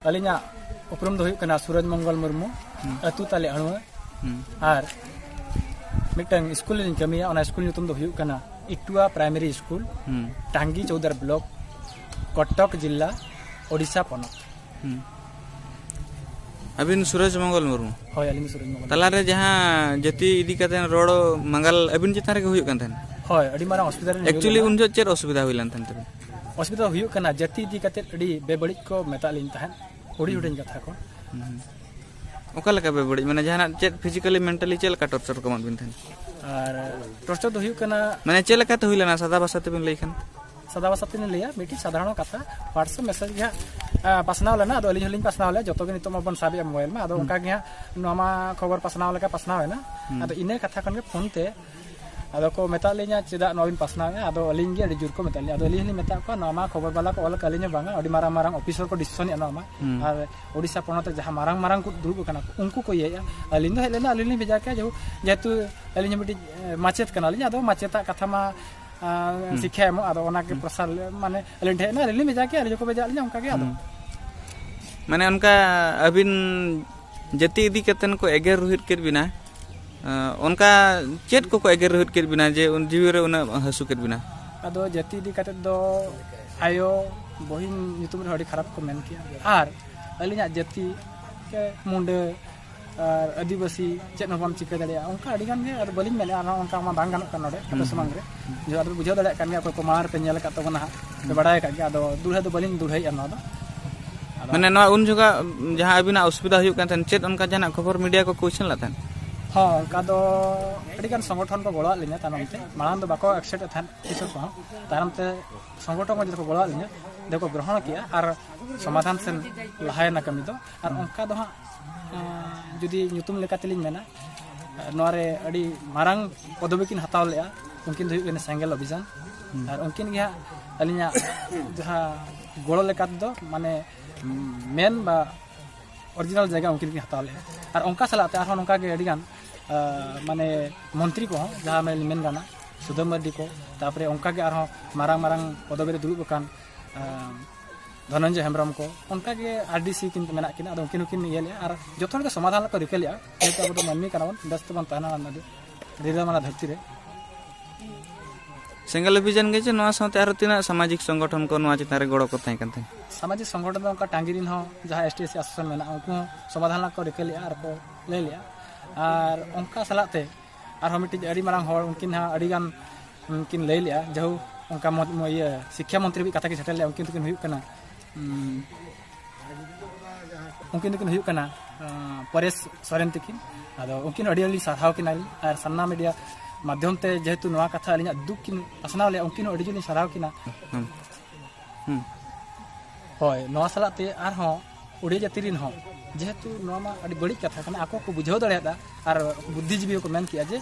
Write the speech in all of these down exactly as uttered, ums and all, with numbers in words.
ᱟᱹᱞᱤᱧᱟᱜ ᱩᱯᱨᱩᱢ ᱫᱚ ᱦᱩᱭᱩᱜ ᱠᱟᱱᱟ ᱥᱩᱨᱚᱡᱽ ᱢᱚᱝᱜᱚᱞ ᱢᱩᱨᱢᱩ᱾ ᱦᱩᱸ᱾ ᱟᱹᱛᱩ ᱛᱟᱞᱮ ᱟᱹᱲᱩᱣᱟᱹ᱾ ᱦᱩᱸ᱾ ᱟᱨ ᱢᱤᱫᱴᱟᱝ ᱥᱠᱩᱞ ᱨᱮᱞᱤᱧ ᱠᱟᱹᱢᱤᱭᱟ, ᱚᱱᱟ ᱥᱠᱩᱞ ᱧᱩᱛᱩᱢ ᱫᱚ ᱦᱩᱭᱩᱜ ᱠᱟᱱᱟ ᱤᱴᱩᱣᱟ ᱯᱨᱟᱭᱢᱟᱨᱤ ᱥᱠᱩᱞ, ᱦᱩᱸ᱾ ᱴᱟᱝᱜᱤ ᱪᱳᱣᱫᱟᱨ ᱵᱞᱚᱠ, ᱠᱚᱴᱚᱠ ᱡᱤᱞᱟ, ᱳᱰᱤᱥᱟ ᱯᱚᱱᱚᱛ᱾ ᱦᱩᱸ᱾ ᱟᱹᱵᱤᱱ ᱥᱩᱨᱚᱡᱽ ᱢᱚᱝᱜᱚᱞ ᱢᱩᱨᱢᱩ? ᱦᱳᱭ, ᱟᱹᱞᱤᱧ ᱫᱚ ᱥᱩᱨᱚᱡᱽ ᱢᱚᱝᱜᱚᱞ᱾ ᱛᱟᱞᱟᱨᱮ ᱡᱟᱦᱟᱸ ᱡᱟᱹᱛᱤ ᱤᱫᱤ ᱠᱟᱛᱮ ᱨᱚᱲ ᱢᱟᱸᱜᱟᱞ ᱟᱹᱵᱤᱱ ᱪᱮᱛᱟᱱ ᱨᱮᱜᱮ ᱦᱩᱭᱩᱜ ᱠᱟᱱ ᱛᱟᱦᱮᱸᱱ? ᱦᱳᱭ, ᱟᱹᱰᱤ ᱢᱟᱨᱟᱝ ᱚᱥᱩᱵᱤᱫᱷᱟ ᱨᱮ ᱧᱩᱨ ᱮᱠᱪᱩᱭᱮᱞᱤ ᱞᱮᱱᱟ᱾ ᱩᱱ ᱡᱚᱦᱚᱜ ᱪᱮᱫ ᱚᱥᱩᱵᱤᱫᱷᱟ ᱦᱩᱭ ᱞᱮᱱ ᱛᱟᱦᱮᱸᱱ ᱛᱟᱵᱤᱱ? ᱚᱥᱩᱵᱤᱫᱷᱟ ᱦᱩᱭᱩᱜ ᱠᱟᱱᱟ, ᱡᱟᱹᱛᱤ ᱤᱫᱤ ᱠᱟᱛᱮ ᱟᱹᱰᱤ ᱵᱮᱵᱟᱹᱲᱤᱡ ᱠᱚ ᱢᱮᱛᱟᱜ ᱞᱤᱧ ᱛᱟᱦᱮᱸᱫ, ᱦᱩᱰᱤᱧ ᱦᱩᱰᱤᱧ ᱠᱟᱛᱷᱟ ᱠᱚ᱾ ᱦᱩᱸ᱾ ᱚᱠᱟ ᱞᱮᱠᱟ ᱵᱮᱵᱟᱹᱲᱤᱡ? ᱢᱟᱱᱮ ᱡᱟᱦᱟᱸᱱᱟᱜ ᱪᱮᱫ ᱯᱷᱤᱡᱤᱠᱟᱞᱤ, ᱢᱮᱱᱴᱟᱞᱤ ᱪᱮᱫ ᱞᱮᱠᱟ ᱴᱚᱨᱪᱟᱨ ᱠᱚ ᱮᱢᱟᱫ ᱵᱤᱱ ᱛᱟᱦᱮᱸᱱ? ᱟᱨ ᱴᱚᱨᱪᱟᱨ ᱫᱚ ᱦᱩᱭᱩᱜ ᱠᱟᱱᱟ, ᱢᱟᱱᱮ ᱪᱮᱫ ᱞᱮᱠᱟᱛᱮ ᱦᱩᱭ ᱞᱮᱱᱟ, ᱥᱟᱫᱟ ᱵᱷᱟᱥᱟ ᱛᱮᱵᱤᱱ ᱞᱟᱹᱭ ᱠᱷᱟᱱ? ᱥᱟᱫᱟ ᱵᱷᱟᱥᱟ ᱛᱮᱞᱤᱧ ᱞᱟᱹᱭᱟ, ᱢᱤᱫᱴᱤᱡ ᱥᱟᱫᱷᱟᱨᱚᱱ ᱠᱟᱛᱷᱟ, WhatsApp ᱢᱮᱥᱮᱡᱽ ᱜᱮ ᱦᱟᱸᱜ, ᱟ, ᱯᱟᱥᱱᱟᱣ ᱞᱮᱱᱟ᱾ ᱟᱫᱚ ᱟᱹᱞᱤᱧ ᱦᱚᱸᱞᱤᱧ ᱯᱟᱥᱱᱟᱣ ᱞᱮᱜᱼᱟ, ᱡᱚᱛᱚ ᱜᱮ ᱱᱤᱛᱚᱜ ᱢᱟᱵᱚᱱ ᱥᱟᱵᱮᱜᱼᱟ ᱢᱳᱵᱟᱭᱤᱞ ᱢᱟ᱾ ᱟᱫᱚ ᱦᱩᱸ᱾ ᱚᱱᱠᱟ ᱜᱮ ᱦᱟᱸᱜ ᱱᱚᱣᱟ ᱢᱟ ᱠᱷᱚᱵᱚᱨ ᱯᱟᱥᱱᱟᱣ ᱞᱮᱠᱟ ᱯᱟᱥᱱᱟᱣ ᱮᱱᱟ᱾ ᱦᱩᱸ᱾ ᱟᱫᱚ ᱤᱱᱟᱹ ᱠᱟᱛᱷᱟ ᱠᱷᱚᱱ ᱜᱮ ᱯᱷᱳᱱ ᱛᱮ ᱟᱫᱚ ᱠᱚ ᱢᱮᱛᱟᱜ ᱞᱤᱧᱟ, "ᱪᱮᱫᱟᱜ ᱱᱚᱣᱟ ᱵᱤᱱ ᱯᱟᱥᱱᱟᱣᱮᱜᱼᱟ?" ᱟᱫᱚ ᱟᱹᱞᱤᱧ ᱜᱮ ᱟᱹᱰᱤ ᱡᱳᱨ ᱠᱚ ᱢᱮᱛᱟᱜ ᱞᱤᱧᱟ᱾ ᱟᱫᱚ ᱟᱹᱞᱤᱧ ᱦᱚᱸᱞᱤᱧ ᱢᱮᱛᱟᱜ ᱠᱚᱣᱟ, "ᱱᱚᱣᱟ ᱢᱟ ᱠᱷᱚᱵᱚᱨ ᱵᱟᱞᱟ ᱠᱚ ᱚᱞ ᱠᱟᱜ, ᱟᱹᱞᱤᱧ ᱦᱚᱸ ᱵᱟᱝᱟ, ᱟᱹᱰᱤ ᱢᱟᱨᱟᱝ ᱢᱟᱨᱟᱝ ᱚᱯᱷᱤᱥᱟᱨ ᱠᱚ ᱰᱤᱥᱤᱥᱚᱱᱮᱜᱼᱟ ᱱᱚᱣᱟ ᱢᱟ᱾ ᱦᱩᱸ᱾ ᱟᱨ ᱳᱰᱤᱥᱟ ᱯᱚᱱᱚᱛ ᱨᱮ ᱡᱟᱦᱟᱸ ᱢᱟᱨᱟᱝ ᱢᱟᱨᱟᱝ ᱠᱚ ᱫᱩᱲᱩᱵ ᱟᱠᱟᱱᱟ ᱠᱚ, ᱩᱱᱠᱩ ᱠᱚ ᱤᱭᱟᱹᱭᱮᱜᱼᱟ᱾ ᱟᱹᱞᱤᱧ ᱫᱚ ᱦᱮᱡ ᱞᱮᱱᱟ, ᱟᱹᱞᱤᱧ ᱞᱤᱧ ᱵᱷᱮᱡᱟ ᱠᱮᱭᱟ, ᱡᱮᱦᱩ-, ᱡᱮᱦᱮᱛᱩ ᱟᱹᱞᱤᱧ ᱦᱚᱸ ᱢᱤᱫᱴᱤᱡ, ᱮ, ᱢᱟᱪᱮᱫ ᱠᱟᱱᱟᱞᱤᱧ, ᱟᱫᱚ ᱢᱟᱪᱮᱛᱟᱜ ᱠᱟᱛᱷᱟ ᱢᱟ, ᱟ, ᱦᱩᱸ᱾ ᱥᱤᱠᱷᱭᱟ ᱮᱢᱚᱜ, ᱟᱫᱚ ᱚᱱᱟ ᱜᱮ ᱦᱩᱸ᱾ ᱯᱨᱚᱥᱟᱨ ᱞᱮ-, ᱢᱟᱱᱮ ᱟᱹᱞᱤᱧ ᱴᱷᱮᱡ ᱦᱮᱡ ᱮᱱᱟ, ᱟᱹᱞᱤᱧ ᱞᱤᱧ ᱵᱷᱮᱡᱟ ᱠᱮᱭᱟ, ᱟᱹᱞᱤᱧ ᱦᱚᱸᱠᱚ ᱵᱷᱮᱡᱟ ᱞᱤᱧᱟ, ᱚᱱᱠᱟ ᱜᱮ ᱟᱫᱚ᱾ ᱦᱩᱸ᱾ ᱢᱟᱱᱮ ᱚᱱᱠᱟ ᱟᱹᱵᱤᱱ ᱡᱟᱹᱛᱤ ᱤᱫᱤ ᱠᱟᱛᱮᱱ ᱠᱚ ᱮᱜᱮᱨ ᱨᱩᱦᱮᱫ ᱠᱮᱫ ᱵᱤᱱᱟ, ᱟᱸ, ᱚᱱᱠᱟ ᱪᱮᱫ ᱠᱚᱠᱚ ᱮᱜᱮᱨ ᱨᱩᱦᱮᱫ ᱠᱮᱫ ᱵᱤᱱᱟ ᱡᱮ ᱩᱱ ᱡᱤᱣᱤ ᱨᱮ ᱩᱱᱟᱹᱜ ᱦᱟᱹᱥᱩ ᱠᱮᱫ ᱵᱤᱱᱟ? ᱟᱫᱚ ᱡᱟᱹᱛᱤ ᱤᱫᱤ ᱠᱟᱛᱮᱫ ᱫᱚ ᱟᱭᱳ ᱵᱚᱦᱤᱱ ᱧᱩᱛᱩᱢ ᱨᱮᱦᱚᱸ ᱟᱹᱰᱤ ᱠᱷᱟᱨᱟᱯ ᱠᱚ ᱢᱮᱱ ᱠᱮᱜᱼᱟ᱾ ᱟᱨ ᱟᱹᱞᱤᱧᱟᱜ ᱡᱟᱹᱛᱤ ᱥᱮ ᱢᱩᱰᱟᱹ ᱟᱨ ᱟᱹᱫᱤᱵᱟᱹᱥᱤ ᱪᱮᱫ ᱦᱚᱸ ᱵᱟᱢ ᱪᱤᱠᱟᱹ ᱫᱟᱲᱮᱭᱟᱜᱼᱟ, ᱚᱱᱠᱟ ᱟᱹᱰᱤ ᱜᱟᱱ ᱜᱮ᱾ ᱟᱫᱚ ᱵᱟᱹᱞᱤᱧ ᱢᱮᱱᱮᱫᱼᱟ, ᱟᱨᱦᱚᱸ ᱚᱱᱠᱟ ᱢᱟ ᱵᱟᱝ ᱜᱟᱱᱚᱜ ᱠᱟᱱᱟ ᱱᱚᱰᱮ ᱟᱯᱮ ᱦᱩᱸ, ᱥᱟᱢᱟᱝ ᱦᱩᱸ᱾ ᱨᱮ᱾ ᱡᱚ-, ᱟᱫᱚ ᱵᱩᱡᱷᱟᱹᱣ ᱫᱟᱲᱮᱭᱟᱜ ᱠᱟᱱ ᱜᱮᱭᱟ, ᱚᱠᱚᱭ ᱠᱚ ᱢᱟᱲᱟᱝ ᱨᱮᱯᱮ ᱧᱮᱞ ᱟᱠᱟᱫ ᱛᱟᱵᱚᱱᱟ ᱦᱟᱸᱜ, ᱯᱮ ᱦᱩᱸ᱾ ᱵᱟᱲᱟᱭ ᱟᱠᱟᱫ ᱜᱮᱭᱟ᱾ ᱟᱫᱚ ᱫᱩᱲᱦᱟᱹ ᱫᱚ ᱵᱟᱹᱞᱤᱧ ᱫᱩᱲᱦᱟᱹᱭᱮᱫᱼᱟ ᱱᱚᱣᱟ ᱫᱚ᱾ ᱟᱫᱚ ᱢᱟᱱᱮ ᱱᱚᱣᱟ ᱩᱱ ᱡᱚᱠᱷᱟ ᱡᱟᱦᱟᱸ ᱟᱹᱵᱤᱱᱟᱜ ᱚᱥᱩᱵᱤᱫᱷᱟ ᱦᱩᱭᱩᱜ ᱠᱟᱱ ᱛᱟᱦᱮᱸᱫ, ᱪᱮᱫ ᱚᱱᱠᱟ ᱡᱟᱦᱟᱱᱟᱜ ᱠᱷᱚᱵᱚᱨ ᱢᱤᱰᱤᱭᱟ ᱠᱚᱠᱚ ᱩᱪᱷᱟᱹᱱ ᱞᱮᱫ ᱛᱟᱦᱮᱸᱫ? ᱦᱚᱸ, ᱚᱱᱠᱟ ᱫᱚ ᱟᱹᱰᱤᱜᱟᱱ ᱥᱚᱝᱜᱚᱴᱷᱚᱱ ᱠᱚ ᱜᱚᱲᱚᱣᱟᱫ ᱞᱤᱧᱟ ᱛᱟᱭᱱᱚᱢ ᱛᱮ᱾ ᱢᱟᱲᱟᱝ ᱫᱚ ᱵᱟᱠᱚ accept ᱮᱫ ᱛᱟᱦᱮᱸᱫ ᱠᱤᱪᱷᱩ ᱠᱚᱦᱚᱸ, ᱛᱟᱭᱱᱚᱢ ᱛᱮ ᱥᱚᱝᱜᱚᱴᱷᱚᱱ ᱠᱚ ᱡᱚᱛᱚ ᱠᱚ ᱜᱚᱲᱚᱣᱟᱫ ᱞᱤᱧᱟ, ᱡᱚᱛᱚ ᱠᱚ ᱜᱨᱚᱦᱚᱱ ᱠᱮᱜᱼᱟ ᱟᱨ ᱥᱚᱢᱟᱫᱷᱟᱱ ᱥᱮᱱ ᱞᱟᱦᱟᱭᱮᱱᱟ ᱠᱟᱹᱢᱤ ᱫᱚ᱾ ᱟᱨ ᱦᱩᱸ᱾ ᱚᱱᱠᱟ ᱫᱚ ᱦᱟᱸᱜ, ᱟᱸ, ᱡᱩᱫᱤ ᱧᱩᱛᱩᱢ ᱞᱮᱠᱟ ᱛᱮᱞᱤᱧ ᱢᱮᱱᱟ, ᱱᱚᱣᱟ ᱨᱮ ᱟᱹᱰᱤ ᱢᱟᱨᱟᱝ ᱯᱚᱫᱚᱵᱤ ᱠᱤᱱ ᱦᱟᱛᱟᱣ ᱞᱮᱜᱼᱟ, ᱩᱱᱠᱤᱱ ᱫᱚ ᱦᱩᱭᱩᱜ ᱠᱟᱱᱟ ᱥᱮᱸᱜᱮᱞ ᱚᱵᱷᱤᱡᱟᱱ᱾ ᱦᱩᱸ᱾ ᱟᱨ ᱩᱱᱠᱤᱱ ᱜᱮ ᱦᱟᱸᱜ ᱟᱹᱞᱤᱧᱟᱜ ᱡᱟᱦᱟᱸ ᱜᱚᱲᱚ ᱞᱮᱠᱟ ᱛᱮᱫᱚ, ᱢᱟᱱᱮ, ᱢᱮᱱ ᱵᱟ original ᱡᱟᱭᱜᱟ ᱩᱱᱠᱤᱱ ᱠᱤᱱ ᱦᱟᱛᱟᱣ ᱞᱮᱜᱼᱟ᱾ ᱟᱨ ᱚᱱᱠᱟ ᱥᱟᱞᱟᱜ ᱛᱮ ᱟᱨᱦᱚᱸ ᱱᱚᱝᱠᱟ ᱜᱮ ᱟᱹᱰᱤᱜᱟᱱ, ᱟ, ᱢᱟᱱᱮ, ᱢᱚᱱᱛᱨᱤ ᱠᱚᱦᱚᱸ, ᱡᱟᱦᱟᱸ ᱢᱟᱱᱮ ᱢᱮᱱ ᱜᱟᱱᱚᱜᱼᱟ, ᱥᱩᱫᱟᱹᱢ ᱢᱟᱨᱰᱤ ᱠᱚ, ᱛᱟᱨᱯᱚᱨᱮ ᱚᱱᱠᱟ ᱜᱮ ᱟᱨᱦᱚᱸ ᱢᱟᱨᱟᱝ ᱢᱟᱨᱟᱝ ᱯᱚᱫᱚᱵᱤ ᱨᱮ ᱫᱩᱲᱩᱵ ᱟᱠᱟᱱ, ᱟ, ᱫᱷᱚᱱᱚᱱᱡᱚᱭ ᱦᱮᱢᱵᱨᱚᱢ ᱠᱚ, ᱚᱱᱠᱟᱜᱮ ᱟᱨ ᱰᱤ ᱥᱤ ᱠᱤᱱ ᱢᱮᱱᱟᱜ ᱠᱤᱱᱟ᱾ ᱟᱫᱚ ᱩᱱᱠᱤᱱ ᱦᱚᱸᱠᱤᱱ ᱤᱭᱟᱹ ᱞᱮᱜᱼᱟ ᱟᱨ ᱡᱚᱛᱚ ᱦᱚᱲ ᱜᱮ ᱥᱚᱢᱟᱫᱷᱟᱱ ᱨᱮᱠᱚ ᱨᱤᱠᱟᱹ ᱞᱮᱜᱼᱟ᱾ ᱡᱮᱦᱮᱛᱩ ᱟᱵᱚ ᱫᱚ ᱢᱟᱹᱱᱢᱤ ᱠᱟᱱᱟ ᱵᱚᱱ, ᱵᱮᱥ ᱛᱮᱵᱚᱱ ᱛᱟᱦᱮᱱᱟ ᱱᱚᱣᱟ ᱫᱷᱟᱹᱨᱛᱤ ᱨᱮ᱾ ᱥᱮᱸᱜᱮᱞ ᱚᱵᱷᱤᱡᱟᱱ ᱜᱮ ᱪᱮ ᱱᱚᱣᱟ ᱥᱟᱶᱛᱮ ᱟᱨᱦᱚᱸ ᱛᱤᱱᱟᱹᱜ ᱥᱟᱢᱟᱡᱤᱠ ᱥᱚᱝᱜᱚᱴᱷᱚᱱ ᱠᱚ ᱱᱚᱣᱟ ᱪᱮᱛᱟᱱ ᱨᱮ ᱜᱚᱲᱚ ᱠᱚ ᱛᱟᱦᱮᱸ ᱠᱟᱱ ᱛᱟᱦᱮᱸᱫ? ᱥᱟᱢᱟᱡᱤᱠ ᱥᱚᱝᱜᱚᱴᱷᱚᱱ ᱫᱚ ᱚᱱᱠᱟ ᱴᱟᱸᱜᱤ ᱨᱮᱱ ᱦᱚᱸ ᱡᱟᱦᱟᱸ S T S C association ᱢᱮᱱᱟᱜᱼᱟ, ᱩᱱᱠᱩ ᱦᱚᱸ ᱥᱚᱢᱟᱫᱷᱟᱱ ᱞᱟᱹᱜᱤᱫ ᱠᱚ ᱨᱤᱠᱟᱹ ᱞᱮᱜᱼᱟ ᱟᱨ ᱠᱚ ᱞᱟᱹᱭ ᱞᱮᱜᱼᱟ᱾ ᱟᱨ ᱚᱱᱠᱟ ᱥᱟᱞᱟᱜ ᱛᱮ ᱟᱨᱦᱚᱸ ᱢᱤᱫᱴᱤᱡ ᱟᱹᱰᱤ ᱢᱟᱨᱟᱝ ᱦᱚᱲ, ᱩᱱᱠᱤᱱ ᱦᱟᱸᱜ ᱟᱹᱰᱤ ᱜᱟᱱ ᱠᱤᱱ ᱞᱟᱹᱭ ᱞᱮᱜᱼᱟ᱾ ᱡᱟᱦᱳ, ᱚᱱᱠᱟ ᱢᱚ- ᱢᱚ- ᱤᱭᱟᱹ ᱥᱤᱠᱠᱷᱟ ᱢᱚᱱᱛᱨᱤ ᱦᱟᱹᱵᱤᱡ ᱠᱟᱛᱷᱟ ᱠᱤᱱ ᱥᱮᱴᱮᱨ ᱞᱮᱜᱼᱟ᱾ ᱩᱱᱠᱤᱱ ᱫᱚᱠᱤᱱ ᱦᱩᱭᱩᱜ ᱠᱟᱱᱟ, ᱩᱸ, ᱩᱱᱠᱤᱱ ᱫᱚᱠᱤᱱ ᱦᱩᱭᱩᱜ ᱠᱟᱱᱟ ᱟᱸ, ᱯᱚᱨᱮᱥ ᱥᱚᱨᱮᱱ ᱛᱟᱹᱠᱤᱱ᱾ ᱟᱫᱚ ᱩᱱᱠᱤᱱ ᱟᱹᱰᱤ ᱟᱹᱰᱤ ᱥᱟᱨᱦᱟᱣ ᱠᱤᱱᱟᱞᱤᱧ᱾ ᱟᱨ ᱥᱟᱱᱟᱢ ᱢᱤᱰᱤᱭᱟ ᱢᱟᱫᱽᱫᱷᱚᱢ ᱛᱮ ᱡᱮᱦᱮᱛᱩ ᱱᱚᱣᱟ ᱠᱟᱛᱷᱟ ᱟᱹᱞᱤᱧᱟᱜ ᱫᱩᱠ ᱠᱤᱱ ᱯᱟᱥᱱᱟᱣ ᱞᱮᱜᱼᱟ, ᱩᱱᱠᱤᱱ ᱦᱚᱸ ᱟᱹᱰᱤ ᱡᱳᱨ ᱞᱤᱧ ᱥᱟᱨᱦᱟᱣ ᱠᱤᱱᱟ᱾ ᱦᱩᱸ᱾ ᱦᱩᱸ᱾ ᱦᱳᱭ, ᱱᱚᱣᱟ ᱥᱟᱞᱟᱜ ᱛᱮ ᱟᱨᱦᱚᱸ ᱩᱲᱤᱭᱟ ᱡᱟᱹᱛᱤ ᱨᱮᱱ ᱦᱚᱸ, ᱡᱮᱦᱮᱛᱩ ᱱᱚᱣᱟ ᱢᱟ ᱟᱹᱰᱤ ᱵᱟᱹᱲᱤᱡ ᱠᱟᱛᱷᱟ ᱠᱟᱱᱟ, ᱟᱠᱚ ᱠᱚ ᱵᱩᱡᱷᱟᱹᱣ ᱫᱟᱲᱮᱭᱟᱫᱟ ᱟᱨ ᱵᱩᱫᱽᱫᱷᱤᱡᱤᱵᱤ ᱦᱚᱸᱠᱚ ᱢᱮᱱ ᱠᱮᱜᱼᱟ ᱡᱮ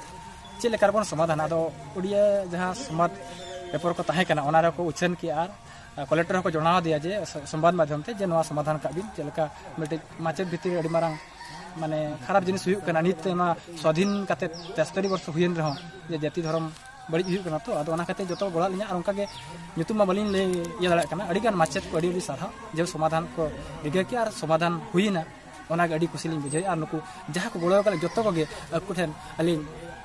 ᱪᱮᱫ ᱞᱮᱠᱟ ᱨᱮᱵᱚᱱ ᱥᱚᱢᱟᱫᱷᱟᱱᱟ᱾ ᱟᱫᱚ ᱩᱲᱤᱭᱟ ᱡᱟᱦᱟᱸ ᱥᱚᱢᱵᱟᱫ ᱯᱮᱯᱟᱨ ᱠᱚ ᱛᱟᱦᱮᱸ ᱠᱟᱱᱟ, ᱚᱱᱟ ᱨᱮᱠᱚ ᱩᱪᱷᱟᱹᱱ ᱠᱮᱜᱼᱟ ᱟᱨ ᱠᱚᱞᱮᱠᱴᱚᱨ ᱦᱚᱸᱠᱚ ᱡᱟᱱᱟᱣ ᱟᱫᱮᱭᱟ ᱡᱮ ᱥᱚ- ᱥᱚᱢᱵᱟᱫ ᱢᱟᱫᱽᱫᱷᱚᱢ ᱛᱮ ᱡᱮ ᱱᱚᱣᱟ ᱥᱚᱢᱟᱫᱷᱟᱱ ᱠᱟᱜ ᱵᱤᱱ, ᱪᱮᱫ ᱞᱮᱠᱟ ᱢᱤᱫᱴᱤᱡ ᱢᱟᱪᱮᱫ ᱵᱷᱤᱛᱨᱤ ᱨᱮ ᱟᱹᱰᱤ ᱢᱟᱨᱟᱝ ᱢᱟᱱᱮ ᱠᱷᱟᱨᱟᱯ ᱡᱤᱱᱤᱥ ᱦᱩᱭᱩᱜ ᱠᱟᱱᱟ᱾ ᱱᱤᱛ ᱛᱮ ᱱᱚᱣᱟ ᱥᱣᱟᱫᱷᱤᱱ ᱠᱟᱛᱮ ᱛᱮᱥᱛᱚᱨᱤ ᱵᱚᱨᱥᱚ ᱦᱩᱭᱮᱱ ᱨᱮᱦᱚᱸ ᱡᱮ ᱡᱟᱹᱛᱤ ᱫᱷᱚᱨᱚᱢ ᱵᱟᱹᱲᱤᱡ ᱦᱩᱭᱩᱜ ᱠᱟᱱᱟ᱾ ᱛᱚ ᱟᱫᱚ ᱚᱱᱟ ᱠᱷᱟᱹᱛᱤᱨ ᱡᱚᱛᱚ ᱠᱚ ᱜᱚᱲᱚ ᱞᱤᱧᱟ᱾ ᱟᱨ ᱚᱱᱠᱟᱜᱮ ᱧᱩᱛᱩᱢ ᱢᱟ ᱵᱟᱹᱞᱤᱧ ᱞᱟᱹᱭ ᱤᱭᱟᱹ ᱫᱟᱲᱮᱭᱟᱜ ᱠᱟᱱᱟ, ᱟᱹᱰᱤᱜᱟᱱ ᱢᱟᱪᱮᱫ ᱠᱚ ᱟᱹᱰᱤ ᱟᱹᱰᱤ ᱥᱟᱨᱦᱟᱣ ᱡᱮ ᱥᱚᱢᱟᱫᱷᱟᱱ ᱠᱚ ᱨᱤᱠᱟᱹ ᱠᱮᱜᱼᱟ ᱟᱨ ᱥᱚᱢᱟᱫᱷᱟᱱ ᱦᱩᱭᱮᱱᱟ᱾ ᱚᱱᱟᱜᱮ ᱟᱹᱰᱤ ᱠᱩᱥᱤ ᱞᱤᱧ ᱵᱩᱡᱷᱟᱹᱣᱮᱫᱼᱟ᱾ ᱟᱨ ᱱᱩᱠᱩ ᱡᱟᱦᱟᱸ ᱠᱚ ᱜᱚᱲᱚ ᱟᱠᱟᱫ ᱞᱤᱧ, ᱡᱚᱛᱚ ᱠᱚᱜᱮ ᱟᱠᱚ ᱴᱷᱮᱱ ᱟᱹᱞᱤᱧ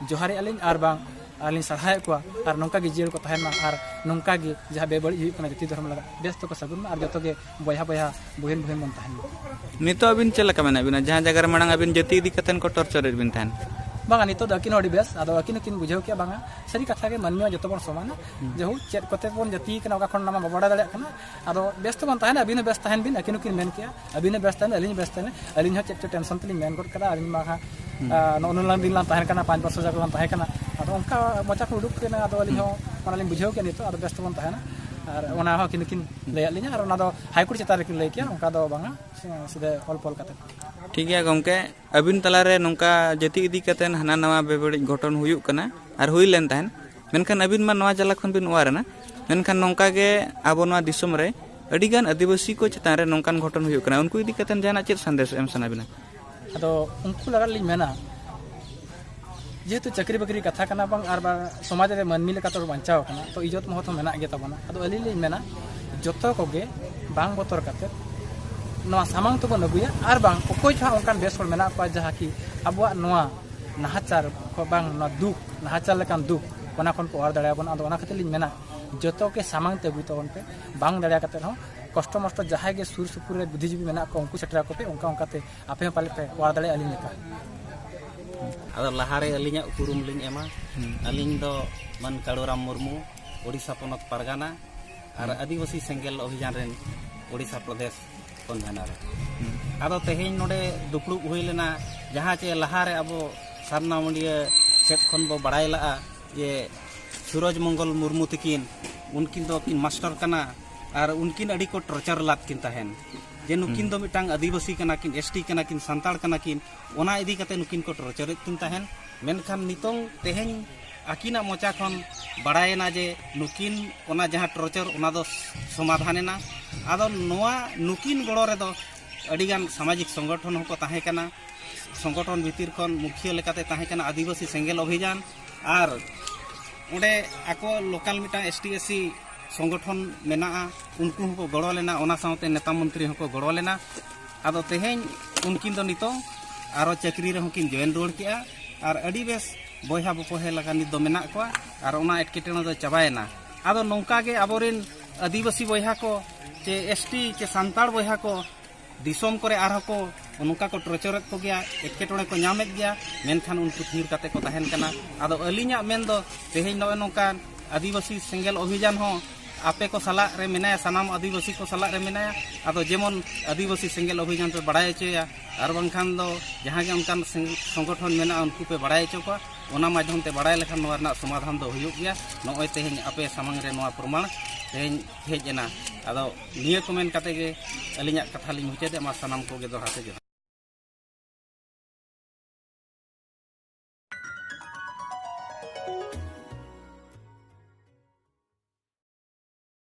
ᱡᱚᱦᱟᱨᱮᱫᱼᱟ ᱞᱤᱧ ᱟᱨ ᱵᱟᱝ ᱟᱹᱞᱤᱧ ᱥᱟᱨᱦᱟᱣᱮᱫ ᱠᱚᱣᱟ᱾ ᱟᱨ ᱱᱚᱝᱠᱟ ᱜᱮ ᱡᱤᱭᱟᱹᱲ ᱠᱚ ᱛᱟᱦᱮᱱ ᱢᱟ ᱟᱨ ᱱᱚᱝᱠᱟ ᱜᱮ ᱡᱟᱦᱟᱸ ᱵᱮᱵᱟᱹᱲᱤᱡ ᱦᱩᱭᱩᱜ ᱠᱟᱱᱟ ᱡᱟᱹᱛᱤ ᱫᱷᱚᱨᱚᱢ ᱞᱟᱹᱜᱤᱫ, ᱵᱮᱥ ᱛᱮᱠᱚ ᱥᱟᱹᱜᱩᱱ ᱢᱟ ᱟᱨ ᱡᱚᱛᱚ ᱜᱮ ᱵᱚᱭᱦᱟ ᱵᱚᱭᱦᱟ, ᱵᱩᱦᱤᱱ ᱵᱩᱦᱤᱱ ᱵᱚᱱ ᱛᱟᱦᱮᱱ ᱢᱟ᱾ ᱱᱤᱛᱚᱜ ᱟᱹᱵᱤᱱ ᱪᱮᱫ ᱞᱮᱠᱟ ᱢᱮᱱᱟᱜ ᱵᱤᱱᱟ, ᱡᱟᱦᱟᱸ ᱡᱟᱭᱜᱟ ᱨᱮ ᱢᱟᱲᱟᱝ ᱟᱹᱵᱤᱱ ᱡᱟᱹᱛᱤ ᱤᱫᱤ ᱠᱟᱛᱮᱱ ᱠᱚ ᱴᱚᱨᱪᱟᱨᱮᱫ ᱵᱤᱱ ᱛᱟᱦᱮᱱ? ᱵᱟᱝᱟ, ᱱᱤᱛᱚᱜ ᱫᱚ ᱟᱹᱠᱤᱱ ᱦᱚᱸ ᱟᱹᱰᱤ ᱵᱮᱥ᱾ ᱟᱫᱚ ᱟᱹᱠᱤᱱ ᱦᱚᱸᱠᱤᱱ ᱵᱩᱡᱷᱟᱹᱣ ᱠᱮᱜᱼᱟ, ᱵᱟᱝᱟ, ᱥᱟᱹᱨᱤ ᱠᱟᱛᱷᱟ ᱜᱮ ᱢᱟᱹᱱᱢᱤ ᱦᱚᱸ ᱡᱚᱛᱚ ᱵᱚᱱ ᱥᱚᱢᱟᱱᱟ᱾ ᱡᱮᱦᱳᱠ, ᱪᱮᱫ ᱠᱚᱛᱮ ᱵᱚᱱ ᱡᱟᱹᱛᱤ ᱠᱟᱱᱟ, ᱚᱠᱟ ᱠᱷᱚᱱ ᱚᱱᱟ ᱢᱟ ᱵᱟᱵᱚ ᱵᱟᱲᱟᱭ ᱫᱟᱲᱮᱭᱟᱜ ᱠᱟᱱᱟ᱾ ᱟᱫᱚ ᱵᱮᱥ ᱛᱮᱵᱚᱱ ᱛᱟᱦᱮᱱᱟ, ᱟᱹᱵᱤᱱ ᱦᱚᱸ ᱵᱮᱥ ᱛᱟᱦᱮᱱ ᱵᱤᱱ, ᱟᱹᱠᱤᱱ ᱦᱚᱸᱠᱤᱱ ᱢᱮᱱ ᱠᱮᱜᱼᱟ, ᱟᱹᱵᱤᱱ ᱦᱚᱸ ᱵᱮᱥ ᱛᱟᱦᱮᱱ, ᱟᱹᱞᱤᱧ ᱦᱚᱸ ᱵᱮᱥ ᱛᱟᱦᱮᱱ᱾ ᱟᱹᱞᱤᱧ ᱦᱚᱸ ᱪᱮᱫ ᱪᱚ ᱴᱮᱱᱥᱚᱱ ᱛᱮᱞᱤᱧ ᱢᱮᱱ ᱜᱚᱫ ᱠᱟᱫᱟ, ᱟᱹᱞᱤᱧ ᱢᱟ ᱦᱟᱸᱜ, ᱟ, ᱱᱚᱜᱼᱚ ᱱᱩᱱᱟᱹᱜ ᱫᱤᱱ ᱞᱟᱝ ᱛᱟᱦᱮᱸ ᱠᱟᱱᱟ, ᱯᱟᱸᱪ ᱵᱚᱪᱷᱚᱨ ᱡᱟᱠ ᱞᱟᱝ ᱛᱟᱦᱮᱸ ᱠᱟᱱᱟ᱾ ᱟᱫᱚ ᱚᱱᱠᱟ ᱢᱚᱪᱟ ᱠᱷᱚᱱ ᱩᱰᱩᱠ ᱠᱟᱱᱟ, ᱟᱫᱚ ᱟᱹᱞᱤᱧ ᱦᱚᱸ ᱚᱱᱟᱞᱤᱧ ᱵᱩᱡᱷᱟᱹᱣ ᱠᱮᱜᱼᱟ ᱱᱤᱛᱚᱜ, ᱟᱫᱚ ᱵᱮᱥ ᱛᱮᱵᱚᱱ ᱛᱟᱦᱮᱱᱟ᱾ ᱟᱨ ᱚᱱᱟ ᱦᱚᱸ ᱟᱹᱠᱤᱱ ᱦᱚᱸᱠᱤᱱ ᱞᱟᱹᱭᱟᱫ ᱞᱤᱧᱟ, ᱟᱨ ᱚᱱᱟ ᱫᱚ ᱦᱟᱭᱠᱳᱨᱴ ᱪᱮᱛᱟᱱ ᱨᱮᱠᱤᱱ ᱞᱟᱹᱭ ᱠᱮᱜᱼᱟ, ᱚᱱᱠᱟ ᱫᱚ ᱵᱟᱝᱟ, ᱥᱤᱫᱷᱟᱹ ᱚᱞ ᱯᱚᱞ ᱠᱟᱛᱮ᱾ ᱴᱷᱤᱠ ᱜᱮᱭᱟ ᱜᱚᱢᱠᱮ, ᱟᱹᱵᱤᱱ ᱛᱟᱞᱟᱨᱮ ᱱᱚᱝᱠᱟ ᱡᱟᱹᱛᱤ ᱤᱫᱤ ᱠᱟᱛᱮᱱ ᱦᱟᱱᱟ ᱱᱟᱣᱟ ᱵᱮᱵᱟᱹᱲᱤᱡ ᱜᱷᱚᱴᱚᱱ ᱦᱩᱭᱩᱜ ᱠᱟᱱᱟ ᱟᱨ ᱦᱩᱭ ᱞᱮᱱ ᱛᱟᱦᱮᱸᱫ, ᱢᱮᱱᱠᱷᱟᱱ ᱟᱹᱵᱤᱱ ᱢᱟ ᱱᱚᱣᱟ ᱡᱟᱞᱟ ᱠᱷᱚᱱ ᱵᱤᱱ ᱚᱣᱟᱨ ᱮᱱᱟ᱾ ᱢᱮᱱᱠᱷᱟᱱ ᱱᱚᱝᱠᱟ ᱜᱮ ᱟᱵᱚ ᱱᱚᱣᱟ ᱫᱤᱥᱚᱢ ᱨᱮ ᱟᱹᱰᱤᱜᱟᱱ ᱟᱹᱫᱤᱵᱟᱹᱥᱤ ᱠᱚ ᱪᱮᱛᱟᱱ ᱨᱮ ᱱᱚᱝᱠᱟᱱ ᱜᱷᱚᱴᱚᱱ ᱦᱩᱭᱩᱜ ᱠᱟᱱᱟ, ᱩᱱᱠᱩ ᱤᱫᱤ ᱠᱟᱛᱮᱱ ᱡᱟᱦᱟᱱᱟᱜ ᱪᱮᱫ ᱥᱟᱸᱫᱮᱥ ᱮᱢ ᱥᱟᱱᱟ ᱵᱤᱱᱟ? ᱟᱫᱚ ᱩᱱᱠᱩ ᱞᱟᱜᱟᱫ ᱞᱤᱧ ᱢᱮᱱᱟ, ᱡᱮᱦᱮᱛᱩ ᱪᱟᱹᱠᱨᱤ ᱵᱟᱹᱠᱨᱤ ᱠᱟᱛᱷᱟ ᱠᱟᱱᱟ ᱵᱟᱝ, ᱟᱨ ᱵᱟᱝ ᱥᱚᱢᱟᱡᱽ ᱨᱮ ᱢᱟᱹᱱᱢᱤ ᱞᱮᱠᱟᱛᱮ ᱵᱟᱧᱪᱟᱣ ᱠᱟᱱᱟ, ᱛᱚ ᱤᱡᱽᱡᱚᱛ ᱢᱚᱦᱚᱛ ᱦᱚᱸ ᱢᱮᱱᱟᱜ ᱜᱮ ᱛᱟᱵᱚᱱᱟ᱾ ᱟᱫᱚ ᱟᱹᱞᱤᱧ ᱞᱤᱧ ᱢᱮᱱᱟ, ᱡᱚᱛᱚ ᱠᱚᱜᱮ ᱵᱟᱝ ᱵᱚᱛᱚᱨ ᱠᱟᱛᱮ ᱱᱚᱣᱟ ᱥᱟᱢᱟᱝ ᱛᱮᱵᱚᱱ ᱟᱹᱜᱩᱭᱟ᱾ ᱟᱨ ᱵᱟᱝ ᱚᱠᱚᱭ ᱪᱚ ᱦᱟᱸᱜ ᱚᱱᱠᱟᱱ ᱵᱮᱥ ᱦᱚᱲ ᱢᱮᱱᱟᱜ ᱠᱚᱣᱟ ᱡᱟᱦᱟᱸ ᱠᱤ ᱟᱵᱚᱣᱟᱜ ᱱᱚᱣᱟ ᱱᱟᱦᱟᱪᱟᱨ ᱠᱷᱚᱱ ᱵᱟᱝ ᱱᱚᱣᱟ ᱫᱩᱠ, ᱱᱟᱦᱟᱪᱟᱨ ᱞᱮᱠᱟᱱ ᱫᱩᱠ, ᱚᱱᱟ ᱠᱷᱚᱱ ᱠᱚ ᱚᱣᱟᱨ ᱫᱟᱲᱮᱭᱟᱵᱚᱱᱟ᱾ ᱟᱫᱚ ᱚᱱᱟ ᱠᱷᱟᱹᱛᱤᱨ ᱞᱤᱧ ᱢᱮᱱᱟ, ᱡᱚᱛᱚ ᱜᱮ ᱥᱟᱢᱟᱝ ᱛᱮ ᱟᱹᱜᱩᱭ ᱛᱟᱵᱚᱱ ᱯᱮ᱾ ᱵᱟᱝ ᱫᱟᱲᱮ ᱠᱟᱛᱮ ᱨᱮᱦᱚᱸ ᱠᱚᱥᱴᱚ ᱢᱚᱥᱴᱚ ᱡᱟᱦᱟᱸᱭ ᱜᱮ ᱥᱩᱨ ᱥᱩᱯᱩᱨ ᱨᱮ ᱵᱩᱫᱽᱫᱷᱤᱡᱤᱵᱤ ᱢᱮᱱᱟᱜ ᱠᱚᱣᱟ, ᱩᱱᱠᱩ ᱥᱮᱴᱮᱨ ᱟᱠᱚ ᱯᱮ᱾ ᱚᱱᱠᱟ ᱚᱱᱠᱟᱛᱮ ᱟᱯᱮ ᱦᱚᱸ ᱯᱟᱞᱮ ᱯᱮ ᱚᱣᱟᱨ ᱫᱟᱲᱮᱭᱟᱜᱼᱟ ᱟᱹᱞᱤᱧ ᱞᱮᱠᱟ᱾ ᱟᱫᱚ ᱞᱟᱦᱟᱨᱮ ᱟᱹᱞᱤᱧᱟᱜ ᱩᱯᱨᱩᱢ ᱞᱤᱧ ᱮᱢᱟ᱾ ᱟᱹᱞᱤᱧ ᱫᱚ ᱢᱟᱹᱱ ᱠᱟᱲᱩᱨᱟᱢ ᱢᱩᱨᱢᱩ, ᱳᱰᱤᱥᱟ ᱯᱚᱱᱚᱛ ᱯᱟᱨᱜᱟᱱᱟ ᱟᱨ ᱟᱹᱫᱤᱵᱟᱹᱥᱤ ᱥᱮᱸᱜᱮᱞ ᱚᱵᱷᱤᱡᱟᱱ ᱨᱮᱱ ᱳᱰᱤᱥᱟ ᱯᱨᱚᱫᱮᱥ ᱠᱚᱱᱵᱷᱮᱱᱟᱨ᱾ ᱟᱫᱚ ᱛᱮᱦᱮᱧ ᱱᱚᱰᱮ ᱫᱩᱯᱲᱩᱵ ᱦᱩᱭ ᱞᱮᱱᱟ, ᱡᱟᱦᱟᱸ ᱪᱮ ᱞᱟᱦᱟᱨᱮ ᱟᱵᱚ ᱥᱟᱨᱱᱟ ᱢᱩᱸᱰᱤᱭᱟᱹ ᱥᱮᱫ ᱠᱷᱚᱱ ᱵᱚ ᱵᱟᱲᱟᱭ ᱞᱟᱜᱼᱟ ᱡᱮ ᱥᱩᱨᱚᱡᱽ ᱢᱚᱝᱜᱚᱞ ᱢᱩᱨᱢᱩ ᱛᱤᱠᱤᱱ, ᱩᱱᱠᱤᱱ ᱫᱚ ᱠᱤᱱ ᱢᱟᱥᱴᱟᱨ ᱠᱟᱱᱟ ᱟᱨ ᱩᱱᱠᱤᱱ ᱟᱹᱰᱤ ᱠᱚ ᱴᱚᱨᱪᱟᱨ ᱞᱟᱫ ᱠᱤᱱ ᱛᱟᱦᱮᱱ ᱡᱮ ᱱᱩᱠᱤᱱ ᱫᱚ ᱢᱤᱫᱴᱟᱝ ᱟᱹᱫᱤᱵᱟᱹᱥᱤ ᱠᱟᱱᱟ ᱠᱤᱱ, ᱮᱥᱴᱤ ᱠᱟᱱᱟ ᱠᱤᱱ, ᱥᱟᱱᱛᱟᱲ ᱠᱟᱱᱟ ᱠᱤᱱ᱾ ᱚᱱᱟ ᱤᱫᱤ ᱠᱟᱛᱮ ᱱᱩᱠᱤᱱ ᱠᱚ ᱴᱚᱨᱪᱟᱨᱮᱫ ᱠᱤᱱ ᱛᱟᱦᱮᱱ᱾ ᱢᱮᱱᱠᱷᱟᱱ ᱱᱤᱛᱚᱝ ᱛᱮᱦᱮᱧ ᱟᱹᱠᱤᱱᱟᱜ ᱢᱚᱪᱟ ᱠᱷᱚᱱ ᱵᱟᱲᱟᱭᱮᱱᱟ ᱡᱮ ᱱᱩᱠᱤᱱ ᱚᱱᱟ ᱡᱟᱦᱟᱸ ᱴᱚᱨᱪᱟᱨ, ᱚᱱᱟ ᱫᱚ ᱥᱚᱢᱟᱫᱷᱟᱱ ᱮᱱᱟ᱾ ᱟᱫᱚ ᱱᱚᱣᱟ ᱱᱩᱠᱤᱱ ᱜᱚᱲᱚ ᱨᱮᱫᱚ ᱟᱹᱰᱤᱜᱟᱱ ᱥᱟᱢᱟᱡᱤᱠ ᱥᱚᱝᱜᱚᱴᱷᱚᱱ ᱦᱚᱸᱠᱚ ᱛᱟᱦᱮᱸ ᱠᱟᱱᱟ᱾ ᱥᱚᱝᱜᱚᱴᱷᱚᱱ ᱵᱷᱤᱛᱤᱨ ᱠᱷᱚᱱ ᱢᱩᱠᱷᱤᱭᱟᱹ ᱞᱮᱠᱟᱛᱮ ᱛᱟᱦᱮᱸ ᱠᱟᱱᱟ ᱟᱹᱫᱤᱵᱟᱹᱥᱤ ᱥᱮᱸᱜᱮᱞ ᱚᱵᱷᱤᱡᱟᱱ, ᱟᱨ ᱚᱸᱰᱮ ᱟᱠᱚ ᱞᱳᱠᱟᱞ ᱢᱤᱫᱴᱟᱝ ᱮᱥ ᱴᱤ ᱮᱥ ᱥᱤ ᱥᱚᱝᱜᱚᱴᱷᱚᱱ ᱢᱮᱱᱟᱜᱼᱟ, ᱩᱱᱠᱩ ᱦᱚᱸᱠᱚ ᱜᱚᱲᱚ ᱞᱮᱱᱟ᱾ ᱚᱱᱟ ᱥᱟᱶᱛᱮ ᱱᱮᱛᱟ ᱢᱚᱱᱛᱨᱤ ᱦᱚᱸᱠᱚ ᱜᱚᱲᱚ ᱞᱮᱱᱟ᱾ ᱟᱫᱚ ᱛᱮᱦᱮᱧ ᱩᱱᱠᱤᱱ ᱫᱚ ᱱᱤᱛᱚᱝ ᱟᱨᱚ ᱪᱟᱹᱠᱨᱤ ᱨᱮᱦᱚᱸ ᱠᱤᱱ ᱡᱚᱭᱮᱱ ᱨᱩᱣᱟᱹᱲ ᱠᱮᱜᱼᱟ, ᱟᱨ ᱟᱹᱰᱤ ᱵᱮᱥ ᱵᱚᱭᱦᱟ ᱵᱚᱯᱚᱦᱮ ᱞᱮᱠᱟ ᱱᱤᱛ ᱫᱚ ᱢᱮᱱᱟᱜ ᱠᱚᱣᱟ, ᱟᱨ ᱚᱱᱟ ᱮᱴᱠᱮᱴᱚᱬᱮ ᱫᱚ ᱪᱟᱵᱟᱭᱮᱱᱟ᱾ ᱟᱫᱚ ᱱᱚᱝᱠᱟ ᱜᱮ ᱟᱵᱚᱨᱮᱱ ᱟᱹᱫᱤᱵᱟᱹᱥᱤ ᱵᱚᱭᱦᱟ ᱠᱚ ᱪᱮ ᱮᱥ ᱴᱤ ᱪᱮ ᱥᱟᱱᱛᱟᱲ ᱵᱚᱭᱦᱟ ᱠᱚ ᱫᱤᱥᱚᱢ ᱠᱚᱨᱮ ᱟᱨᱦᱚᱸ ᱠᱚ ᱱᱚᱝᱠᱟ ᱠᱚ ᱴᱚᱨᱪᱚᱨᱮᱫ ᱠᱚᱜᱮᱭᱟ, ᱮᱴᱠᱮᱴᱚᱬᱮ ᱠᱚ ᱧᱟᱢᱮᱫ ᱜᱮᱭᱟ, ᱢᱮᱱᱠᱷᱟᱱ ᱩᱱᱠᱩ ᱛᱷᱤᱨ ᱠᱟᱛᱮ ᱠᱚ ᱛᱟᱦᱮᱱ ᱠᱟᱱᱟ᱾ ᱟᱫᱚ ᱟᱹᱞᱤᱧᱟᱜ ᱢᱮᱱ ᱫᱚ ᱛᱮᱦᱮᱧ ᱱᱚᱜᱼᱚᱭ ᱱᱚᱝᱠᱟᱱ ᱟᱹᱫᱤᱵᱟᱹᱥᱤ ᱥᱮᱸᱜᱮᱞ ᱚᱵᱷᱤᱡᱟᱱ ᱦᱚᱸ ᱟᱯᱮ ᱠᱚ ᱥᱟᱞᱟᱜ ᱨᱮ ᱢᱮᱱᱟᱭᱟ, ᱥᱟᱱᱟᱢ ᱟᱹᱫᱤᱵᱟᱹᱥᱤ ᱠᱚ ᱥᱟᱞᱟᱜ ᱨᱮ ᱢᱮᱱᱟᱭᱟ᱾ ᱟᱫᱚ ᱡᱮᱢᱚᱱ ᱟᱹᱫᱤᱵᱟᱹᱥᱤ ᱥᱮᱸᱜᱮᱞ ᱚᱵᱷᱤᱡᱟᱱ ᱯᱮ ᱵᱟᱲᱟᱭ ᱦᱚᱪᱚᱭᱟ, ᱟᱨ ᱵᱟᱝᱠᱷᱟᱱ ᱫᱚ ᱡᱟᱦᱟᱸ ᱜᱮ ᱚᱱᱠᱟᱱ ᱥᱮᱸᱜ-, ᱥᱚᱝᱜᱚᱴᱷᱚᱱ ᱢᱮᱱᱟᱜᱼᱟ, ᱩᱱᱠᱩ ᱯᱮ ᱵᱟᱲᱟᱭ ᱦᱚᱪᱚ ᱠᱚᱣᱟ᱾ ᱚᱱᱟ ᱢᱟᱫᱽᱫᱷᱚᱢ ᱛᱮ ᱵᱟᱲᱟᱭ ᱞᱮᱠᱷᱟᱱ ᱱᱚᱣᱟ ᱨᱮᱱᱟᱜ ᱥᱚᱢᱟᱫᱷᱟᱱ ᱫᱚ ᱦᱩᱭᱩᱜ ᱜᱮᱭᱟ᱾ ᱱᱚᱜᱼᱚᱭ ᱛᱮᱦᱮᱧ ᱟᱯᱮ ᱥᱟᱢᱟᱝ ᱨᱮ ᱱᱚᱣᱟ ᱯᱨᱚᱢᱟᱬ ᱛᱮᱦᱮᱧ ᱦᱮᱡ ᱮᱱᱟ᱾ ᱟᱫᱚ ᱱᱤᱭᱟᱹ ᱠᱚ ᱢᱮᱱ ᱠᱟᱛᱮ ᱜᱮ ᱟᱹᱞᱤᱧᱟᱜ ᱠᱟᱛᱷᱟ ᱞᱤᱧ ᱢᱩᱪᱟᱹᱫᱮᱜ ᱢᱟ᱾ ᱥᱟᱱᱟᱢ ᱠᱚᱜᱮ ᱫᱚᱦᱲᱟ ᱛᱮ ᱡᱚᱦᱟᱨ᱾